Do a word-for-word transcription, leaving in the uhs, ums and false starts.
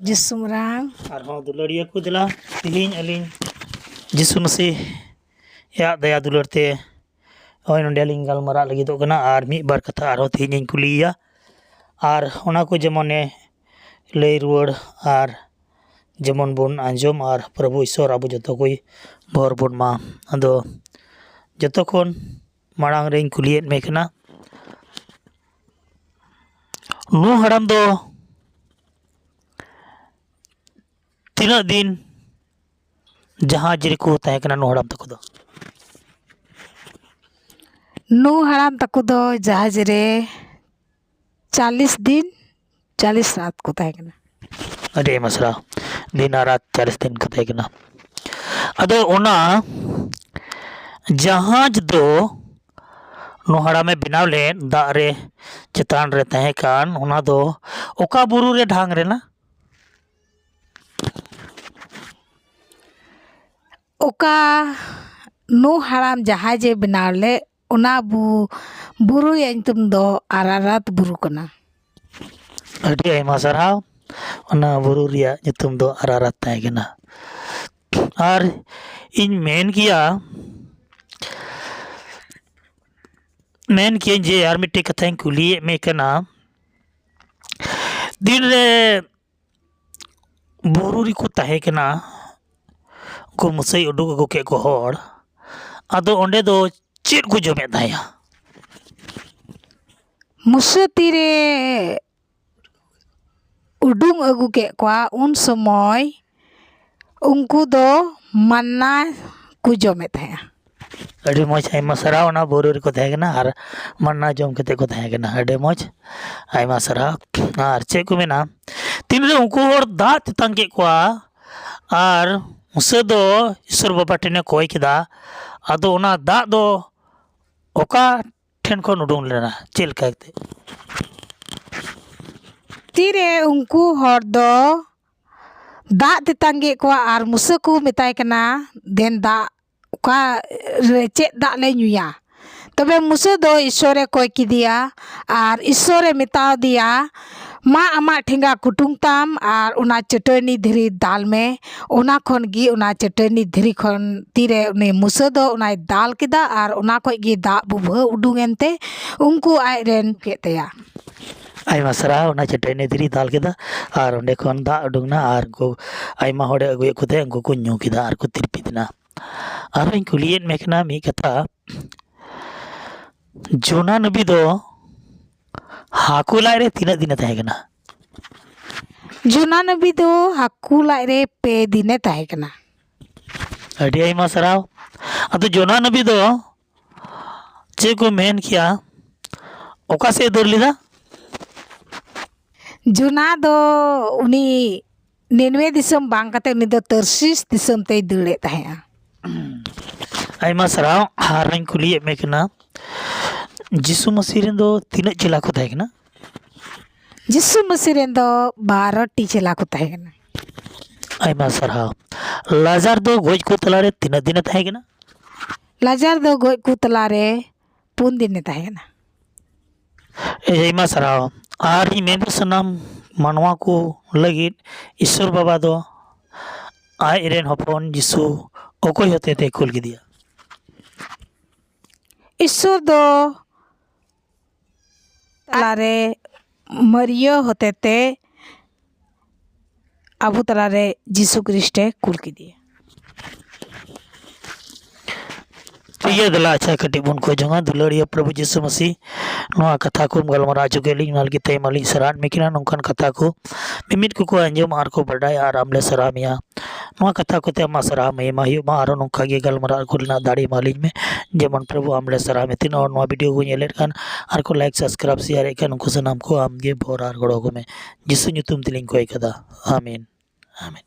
ᱡᱤᱥᱩ ᱢᱟᱨᱟᱝ᱾ ᱟᱨᱦᱚᱸ ᱫᱩᱞᱟᱹᱲᱤᱭᱟᱹ ᱠᱚ, ᱫᱮᱞᱟ ᱛᱮᱦᱮᱧ ᱟᱹᱞᱤᱧ ᱡᱤᱥᱩ ᱢᱟᱹᱥᱤ ᱭᱟᱜ ᱫᱟᱭᱟ ᱫᱩᱞᱟᱹᱲ ᱛᱮ ᱱᱚᱜᱼᱚᱭ ᱱᱚᱰᱮ ᱞᱤᱧ ᱜᱟᱞᱢᱟᱨᱟᱜ ᱞᱟᱹᱜᱤᱫᱚᱜ ᱠᱟᱱᱟ᱾ ᱟᱨ ᱢᱤᱫ ᱵᱟᱨ ᱠᱟᱛᱷᱟ ᱟᱨᱦᱚᱸ ᱛᱮᱦᱮᱧ ᱤᱧ ᱠᱩᱞᱤᱭᱮᱭᱟ, ᱟᱨ ᱚᱱᱟ ᱠᱚ ᱡᱮᱢᱚᱱᱮ ᱞᱟᱹᱭ ᱨᱩᱣᱟᱹᱲ, ᱟᱨ ᱡᱮᱢᱚᱱ ᱵᱚᱱ ᱟᱸᱡᱚᱢ, ᱟᱨ ᱯᱨᱚᱵᱷᱩ ᱤᱥᱚᱨ ᱟᱵᱚ ᱡᱚᱛᱚ ᱠᱚᱭ ᱵᱷᱚᱨ ᱵᱚᱱ ᱢᱟ᱾ ᱟᱫᱚ ᱡᱚᱛᱚ ᱠᱷᱚᱱ ᱢᱟᱲᱟᱝ ᱨᱮᱧ ᱠᱩᱞᱤᱭᱮᱫ ᱢᱮ ᱠᱟᱱᱟ, ᱱᱩ ᱦᱟᱲᱟᱢ ᱫᱚ ᱛᱤᱱᱟᱹᱜ ᱫᱤᱱ ᱡᱟᱦᱟᱡᱽ ᱨᱮᱠᱚ ᱛᱟᱦᱮᱸ ᱠᱟᱱᱟ ᱱᱩ ᱦᱟᱲᱟᱢ ᱛᱟᱠᱚ ᱫᱚ? ᱱᱩ ᱦᱟᱲᱟᱢ ᱛᱟᱠᱚ ᱫᱚ ᱡᱟᱦᱟᱡᱽ ᱨᱮ ᱪᱟᱞᱤᱥ ᱫᱤᱱ ᱪᱟᱞᱤᱥ ᱨᱟᱛ ᱠᱚ ᱛᱟᱦᱮᱸ ᱠᱟᱱᱟ᱾ ᱟᱹᱰᱤ ᱟᱭᱢᱟ ᱥᱟᱨᱦᱟᱣ᱾ ᱫᱤᱱ ᱟᱨ ᱨᱟᱛ ᱪᱟᱞᱤᱥ ᱫᱤᱱ ᱠᱚ ᱛᱟᱦᱮᱸ ᱠᱟᱱᱟ᱾ ᱟᱫᱚ ᱚᱱᱟ ᱡᱟᱦᱟᱡᱽ ᱫᱚ ᱱᱩ ᱦᱟᱲᱟᱢᱮ ᱵᱮᱱᱟᱣ ᱞᱮᱫ, ᱫᱟᱜ ᱨᱮ ᱪᱮᱛᱟᱱ ᱨᱮ ᱛᱟᱦᱮᱸ ᱠᱟᱱ, ᱚᱱᱟ ᱫᱚ ᱚᱠᱟ ᱵᱩᱨᱩ ᱨᱮ ᱰᱷᱟᱝ ᱞᱮᱱᱟ? ᱚᱠᱟ ᱱᱩ ᱦᱟᱲᱟᱢ ᱡᱟᱦᱟᱡᱽ ᱮ ᱵᱮᱱᱟᱣ ᱞᱮᱫ, ᱚᱱᱟ ᱵᱩ-, ᱵᱩᱨᱩ ᱨᱮᱭᱟᱜ ᱧᱩᱛᱩᱢ ᱫᱚ ᱟᱨᱟᱨᱟᱛ ᱵᱩᱨᱩ ᱠᱟᱱᱟ᱾ ᱟᱹᱰᱤ ᱟᱭᱢᱟ ᱥᱟᱨᱦᱟᱣ᱾ ᱚᱱᱟ ᱵᱩᱨᱩ ᱨᱮᱭᱟᱜ ᱧᱩᱛᱩᱢ ᱫᱚ ᱟᱨᱟᱨᱟᱛ ᱛᱟᱦᱮᱸ ᱠᱟᱱᱟ᱾ ᱟᱨ ᱤᱧ ᱢᱮᱱ ᱠᱮᱭᱟ, ᱢᱮᱱ ᱠᱤᱭᱟᱹᱧ ᱡᱮ ᱟᱨ ᱢᱤᱫᱴᱮᱡ ᱠᱟᱛᱷᱟᱧ ᱠᱩᱞᱤᱭᱮᱫ ᱢᱮ ᱠᱟᱱᱟ, ᱫᱤᱱ ᱨᱮ ᱵᱩᱨᱩ ᱨᱮᱠᱚ ᱛᱟᱦᱮᱸ ᱠᱟᱱᱟ, ᱩᱱᱠᱩ ᱢᱩᱥᱟᱹᱭ ᱩᱰᱩᱠ ᱟᱹᱜᱩ ᱠᱮᱫ ᱠᱚ ᱦᱚᱲ, ᱟᱫᱚ ᱚᱸᱰᱮ ᱫᱚ ᱪᱮᱫ ᱠᱚ ᱡᱚᱢᱮᱫ ᱛᱟᱦᱮᱸᱜᱼᱟ? ᱢᱩᱥᱟᱹ ᱛᱤᱨᱮ ᱩᱰᱩᱝ ᱟᱹᱜᱩ ᱠᱮᱫ ᱠᱚᱣᱟ, ᱩᱱ ᱥᱚᱢᱚᱭ ᱩᱱᱠᱩ ᱫᱚ ᱢᱟᱱᱱᱟ ᱠᱚ ᱡᱚᱢᱮᱫ ᱛᱟᱦᱮᱸᱜᱼᱟ᱾ ᱟᱹᱰᱤ ᱢᱚᱡᱽ, ᱟᱭᱢᱟ ᱥᱟᱨᱦᱟᱣ᱾ ᱚᱱᱟ ᱵᱩᱨᱩ ᱨᱮᱠᱚ ᱛᱟᱦᱮᱸ ᱠᱟᱱᱟ ᱟᱨ ᱢᱟᱱᱱᱟ ᱡᱚᱢ ᱠᱟᱛᱮ ᱠᱚ ᱛᱟᱦᱮᱸ ᱠᱟᱱᱟ᱾ ᱟᱹᱰᱤ ᱢᱚᱡᱽ, ᱟᱭᱢᱟ ᱥᱟᱨᱦᱟᱣ᱾ ᱟᱨ ᱪᱮᱫ ᱠᱚ ᱢᱮᱱᱟ, ᱛᱤᱱᱨᱮ ᱩᱱᱠᱩ ᱦᱚᱲ ᱫᱟᱜ ᱛᱮᱛᱟᱝ ᱠᱮᱫ ᱠᱚᱣᱟ ᱟᱨ ᱢᱩᱥᱟᱹ ᱫᱚ ᱤᱥᱚᱨ ᱵᱟᱵᱟ ᱴᱷᱮᱱᱮ ᱠᱚᱭ ᱠᱮᱫᱟ, ᱟᱫᱚ ᱚᱱᱟ ᱫᱟᱜ ᱫᱚ ᱚᱠᱟ ᱴᱷᱮᱱ ᱠᱷᱚᱱ ᱩᱰᱩᱝ ᱞᱮᱱᱟ? ᱪᱮᱫ ᱞᱮᱠᱟ ᱠᱟᱛᱮ? ᱛᱤᱨᱮ ᱩᱱᱠᱩ ᱦᱚᱲ ᱫᱚ ᱫᱟᱜ ᱛᱮᱛᱟᱝ ᱠᱮᱫ ᱠᱚᱣᱟ ᱟᱨ ᱢᱩᱥᱟᱹ ᱠᱚ ᱢᱮᱛᱟᱭ ᱠᱟᱱᱟ, "ᱫᱮᱱ ᱫᱟᱜ, ᱚᱠᱟ ᱨᱮ ᱪᱮᱫ ᱫᱟᱜ ᱞᱮ ᱧᱩᱭᱟ?" ᱛᱚᱵᱮ ᱢᱩᱥᱟᱹ ᱫᱚ ᱤᱥᱥᱚᱨᱮ ᱠᱚᱭ ᱠᱮᱫᱮᱭᱟ ᱟᱨ ᱤᱥᱥᱚᱨᱮ ᱢᱮᱛᱟᱣ ᱫᱮᱭᱟ, ᱢᱟ ᱟᱢᱟᱜ ᱴᱷᱮᱸᱜᱟ ᱠᱩᱴᱩᱝ ᱛᱟᱢ ᱟᱨ ᱚᱱᱟ ᱪᱟᱹᱴᱟᱹᱱᱤ ᱫᱷᱤᱨᱤ ᱫᱟᱞ ᱢᱮ᱾ ᱚᱱᱟ ᱠᱷᱚᱱ ᱜᱮ, ᱚᱱᱟ ᱪᱟᱹᱴᱟᱹᱱᱤ ᱫᱷᱤᱨᱤ ᱠᱷᱚᱱ ᱛᱤᱨᱮ ᱩᱱᱤ ᱢᱩᱥᱟᱹ ᱫᱚ ᱚᱱᱟᱭ ᱫᱟᱞ ᱠᱮᱫᱟ ᱟᱨ ᱚᱱᱟ ᱠᱷᱚᱱ ᱜᱮ ᱫᱟᱜ ᱵᱩᱵᱷᱟᱹ ᱩᱰᱩᱝ ᱮᱱᱛᱮ ᱩᱱᱠᱩ ᱟᱡ ᱨᱮᱱ ᱠᱮᱫ ᱛᱟᱭᱟ᱾ ᱟᱭᱢᱟ ᱥᱟᱨᱦᱟᱣ᱾ ᱚᱱᱟ ᱪᱟᱹᱴᱟᱹᱱᱤ ᱫᱷᱤᱨᱤ ᱫᱟᱞ ᱠᱮᱫᱟ ᱟᱨ ᱚᱸᱰᱮ ᱠᱷᱚᱱ ᱫᱟᱜ ᱩᱰᱩᱝ ᱮᱱᱟ ᱟᱨ ᱩᱱᱠᱩ ᱟᱭᱢᱟ ᱦᱚᱲᱮ ᱟᱹᱜᱩᱭᱮᱫ ᱠᱚ ᱛᱟᱦᱮᱸᱫ, ᱩᱱᱠᱩ ᱠᱚ ᱧᱩ ᱠᱮᱫᱟ ᱟᱨ ᱠᱚ ᱛᱤᱨᱯᱤᱫ ᱮᱱᱟ᱾ ᱟᱨᱦᱚᱸᱧ ᱠᱩᱞᱤᱭᱮᱫ ᱢᱮ ᱠᱟᱱᱟ ᱢᱤᱫ ᱠᱟᱛᱷᱟ, ᱡᱳᱱᱟ ᱱᱚᱵᱤ ᱫᱚ ᱦᱟᱹᱠᱩ ᱞᱟᱡ ᱨᱮ ᱛᱤᱱᱟᱹᱜ ᱫᱤᱱᱮ ᱛᱟᱦᱮᱸ ᱠᱟᱱᱟ? ᱡᱳᱱᱟ ᱱᱚᱵᱤ ᱫᱚ ᱦᱟᱹᱠᱩ ᱞᱟᱡ ᱨᱮ ᱯᱮ ᱫᱤᱱᱮ ᱛᱟᱦᱮᱸ ᱠᱟᱱᱟ᱾ ᱟᱹᱰᱤ ᱟᱭᱢᱟ ᱥᱟᱨᱦᱟᱣ᱾ ᱟᱫᱚ ᱡᱳᱱᱟ ᱱᱚᱵᱤ ᱫᱚ ᱪᱮᱫ ᱠᱚ ᱢᱮᱱ ᱠᱮᱭᱟ, ᱚᱠᱟ ᱥᱮᱫ ᱮ ᱫᱟᱹᱲ ᱞᱮᱫᱟ? ᱡᱳᱱᱟ ᱫᱚ ᱩᱱᱤ ᱱᱤᱱᱣᱮ ᱫᱤᱥᱚᱢ ᱵᱟᱝ ᱠᱟᱛᱮ ᱩᱱᱤ ᱫᱚ ᱛᱟᱨᱥᱤᱥ ᱫᱤᱥᱚᱢ ᱛᱮᱭ ᱫᱟᱹᱲᱮᱫ ᱛᱟᱦᱮᱸᱜᱼᱟ᱾ ᱟᱭᱢᱟ ᱥᱟᱨᱦᱟᱣ᱾ ᱟᱨᱤᱧ ᱠᱩᱞᱤᱭᱮᱫ ᱢᱮ ᱠᱟᱱᱟ, ᱡᱤᱥᱩ ᱢᱟᱹᱥᱤ ᱨᱮᱱ ᱫᱚ ᱛᱤᱱᱟᱹᱜ ᱪᱮᱞᱟ ᱠᱚ ᱛᱟᱦᱮᱸ ᱠᱟᱱᱟ? ᱡᱤᱥᱩ ᱢᱟᱹᱥᱤ ᱨᱮᱱ ᱫᱚ ᱵᱟᱨᱚ ᱴᱤ ᱪᱮᱞᱟ ᱠᱚ ᱛᱟᱦᱮᱸ ᱠᱟᱱᱟ᱾ ᱟᱭᱢᱟ ᱥᱟᱨᱦᱟᱣ᱾ ᱞᱟᱡᱟᱨ ᱫᱚ ᱜᱚᱡ ᱠᱚ ᱛᱟᱞᱟᱨᱮ ᱛᱤᱱᱟᱹᱜ ᱫᱤᱱᱮ ᱛᱟᱦᱮᱸ ᱠᱟᱱᱟ? ᱞᱟᱡᱟᱨ ᱫᱚ ᱜᱚᱡ ᱠᱚ ᱛᱟᱞᱟᱨᱮ ᱯᱩᱱ ᱫᱤᱱᱮ ᱛᱟᱦᱮᱸ ᱠᱟᱱᱟ᱾ ᱟᱭᱢᱟ ᱥᱟᱨᱦᱟᱣ᱾ ᱟᱨ ᱤᱧ ᱢᱮᱱᱫᱟ, ᱥᱟᱱᱟᱢ ᱢᱟᱱᱣᱟ ᱠᱚ ᱞᱟᱹᱜᱤᱫ ᱤᱥᱥᱚᱨ ᱵᱟᱵᱟ ᱫᱚ ᱟᱡ ᱨᱮᱱ ᱦᱚᱯᱚᱱ ᱡᱤᱥᱩ ᱚᱠᱚᱭ ᱦᱚᱛᱮᱛᱮ ᱠᱩᱞ ᱠᱮᱫᱮᱭᱟ? ᱤᱥᱥᱚᱨ ᱫᱚ ᱛᱟᱞᱟᱨᱮ ᱢᱟᱹᱨᱤᱭᱟᱹ ᱦᱚᱛᱮᱛᱮ ᱟᱵᱚ ᱛᱟᱞᱟᱨᱮ ᱡᱤᱥᱩ ᱠᱷᱨᱤᱥᱴᱮ ᱠᱩᱞ ᱠᱮᱫᱮᱭᱟ᱾ ᱴᱷᱤᱠ ᱜᱮᱭᱟ, ᱫᱮᱞᱟ ᱟᱪᱪᱷᱟ ᱠᱟᱹᱴᱤᱡ ᱵᱚᱱ ᱠᱷᱚᱡᱚᱜᱼᱟ᱾ ᱫᱩᱞᱟᱹᱲᱤᱭᱟᱹ ᱯᱨᱚᱵᱷᱩ ᱡᱤᱥᱩ ᱢᱟᱹᱥᱤ, ᱱᱚᱣᱟ ᱠᱟᱛᱷᱟ ᱠᱚᱢ ᱜᱟᱞᱢᱟᱨᱟᱣ ᱦᱚᱪᱚ ᱠᱮᱫ ᱞᱤᱧ, ᱚᱱᱟ ᱞᱟᱹᱜᱤᱫ ᱛᱮ ᱟᱭᱢᱟ ᱞᱤᱧ ᱥᱟᱨᱦᱟᱣ ᱢᱮ ᱠᱟᱱᱟ᱾ ᱱᱚᱝᱠᱟᱱ ᱠᱟᱛᱷᱟ ᱠᱚ ᱢᱤᱢᱤᱫ ᱠᱚᱠᱚ ᱟᱸᱡᱚᱢᱟ ᱟᱨ ᱠᱚ ᱵᱟᱰᱟᱭᱟ, ᱟᱨ ᱟᱢ ᱞᱮ ᱥᱟᱨᱦᱟᱣ ᱢᱮᱭᱟ᱾ ᱱᱚᱣᱟ ᱠᱟᱛᱷᱟ ᱠᱚᱛᱮ ᱟᱢᱟᱜ ᱥᱟᱨᱦᱟᱣ ᱢᱟ ᱮᱢᱟ ᱦᱩᱭᱩᱜ ᱢᱟ, ᱟᱨᱚ ᱱᱚᱝᱠᱟ ᱜᱮ ᱜᱟᱞᱢᱟᱨᱟᱣ ᱠᱚ ᱨᱮᱱᱟᱜ ᱫᱟᱲᱮ ᱮᱢᱟ ᱞᱤᱧ ᱢᱮ, ᱡᱮᱢᱚᱱ ᱯᱨᱚᱵᱷᱩ ᱟᱢ ᱞᱮ ᱥᱟᱨᱦᱟᱣ ᱢᱮ᱾ ᱛᱤᱱᱟᱹᱜ ᱦᱚᱲ ᱱᱚᱣᱟ ᱵᱷᱤᱰᱤᱭᱳ ᱠᱚ ᱧᱮᱞᱮᱫ ᱠᱟᱱ ᱟᱨ ᱠᱚ ᱞᱟᱭᱤᱠ, ᱥᱟᱵᱥᱠᱨᱟᱭᱤᱵ, ᱥᱮᱭᱟᱨᱮᱫ ᱠᱟᱱ, ᱩᱱᱠᱩ ᱥᱟᱱᱟᱢ ᱠᱚ ᱟᱢ ᱜᱮ ᱵᱷᱳᱨ ᱟᱨ ᱜᱚᱲᱚ ᱠᱚ ᱢᱮ᱾ ᱡᱤᱥᱩ ᱧᱩᱛᱩᱢ ᱛᱮᱞᱤᱧ ᱠᱚᱭ ᱠᱟᱫᱟ, ᱟᱢᱮᱱ, ᱟᱢᱮᱱ᱾